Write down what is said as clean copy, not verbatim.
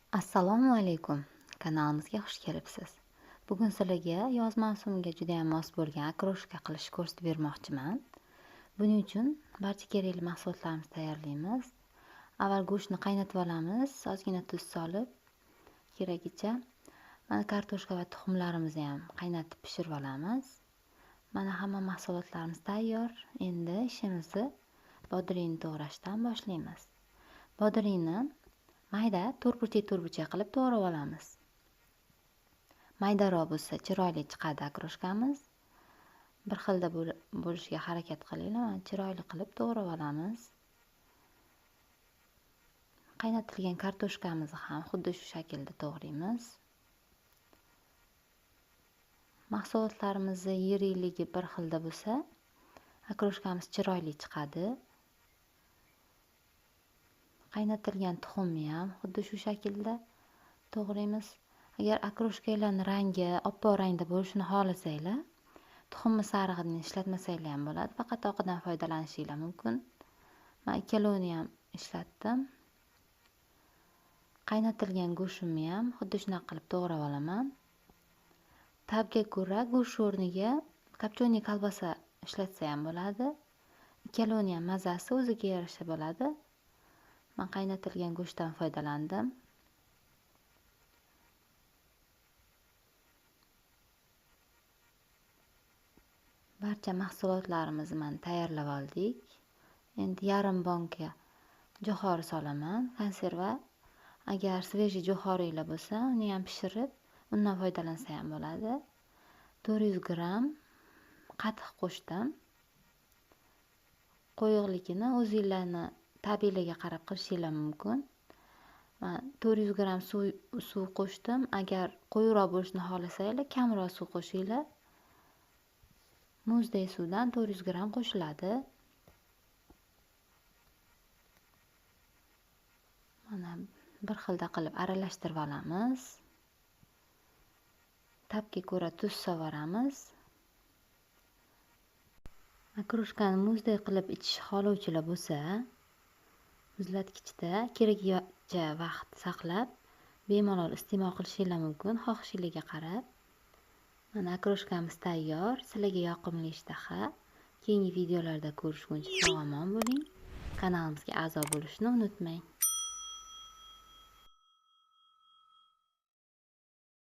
Assalomu alaykum. Kanalimizga xush kelibsiz. Bugun sizlarga yoz mavsumiga juda ham mos bo'lgan okroshka qilishni ko'rsatib bermoqchiman. Buning uchun barcha kerakli mahsulotlarimizni tayyorlaymiz. Avval go'shtni qaynatib olamiz, ozgina tuz solib, keragicha. Mana kartoshka va tuxumlarimizni ham qaynatib pishirib olamiz. Mana hamma mahsulotlarimiz tayyor. Endi ishimizni bodringni to'g'rashdan boshlaymiz. Bodringni mayda to'rtburchak qilib to'g'rab olamiz. Maydaroq bo'lsa chiroyli chiqadi okroshkamiz. Bir xilda bo'lishiga harakat qilinglar, mana chiroyli qilib to'g'rab olamiz. Qaynatilgan kartoshkamizni ham xuddi shu shaklda to'g'raymiz. Mahsulotlarimizni yirikligi bir xilda bo'lsa, okroshkamiz chiroyli chiqadi. Qaynatilgan tuxumni ham xuddi shu shaklda to'g'raymiz. Agar okroshkalarning rangi oppoq rangda bo'lishini xohlasanglar, tuxumni sarig'ini ishlatmasanglar ham bo'ladi, faqat oqidan foydalanishinglar mumkin. Men ikkalovini ham ishlatdim. Qaynatilgan go'shtimni ham xuddi shunaqa qilib to'g'rab olaman. Ta'bga ko'ra go'sht o'rniga kopchoniy kolbasa ishlatsa ham bo'ladi. Ikkalovini ham mazasi o'ziga yarasha bo'ladi. Men qaynatilgan go'shtdan foydalandim. Barcha mahsulotlarimizni mana tayyorlab oldik. Endi yarim banka jo'xori solaman, konserva. Agar svejiy jo'xoringlar bo'lsa, uni ham pishirib, undan foydalansa ham bo'ladi. 400 gramm qatiq qo'shdim. Qo'yiqligini o'zingizlarni tabiiyligiga qarab qilishinglar mumkin. Men 400 gramm suv qo'shdim. Agar qo'yuqroq bo'lishini xohlasanglar, kamroq suv qo'shinglar. Muzdek suvdan 400 gramm qo'shiladi. Mana bir xilda qilib aralashtirib olamiz. Ta'bga ko'ra tuz solamiz. Okroshkani muzdek qilib ichish xohlovchilar bo'lsa, muzlatgichda keragicha vaqt saqlab, bemalol iste'mol qilishinglar mumkin, xohishinglarga qarab. Mana okroshkamiz tayyor. Sizlarga yoqimli ishtaha. Keyingi videolarda ko'rishguncha sog'-omon bo'ling. Kanalimizga a'zo bo'lishni unutmang.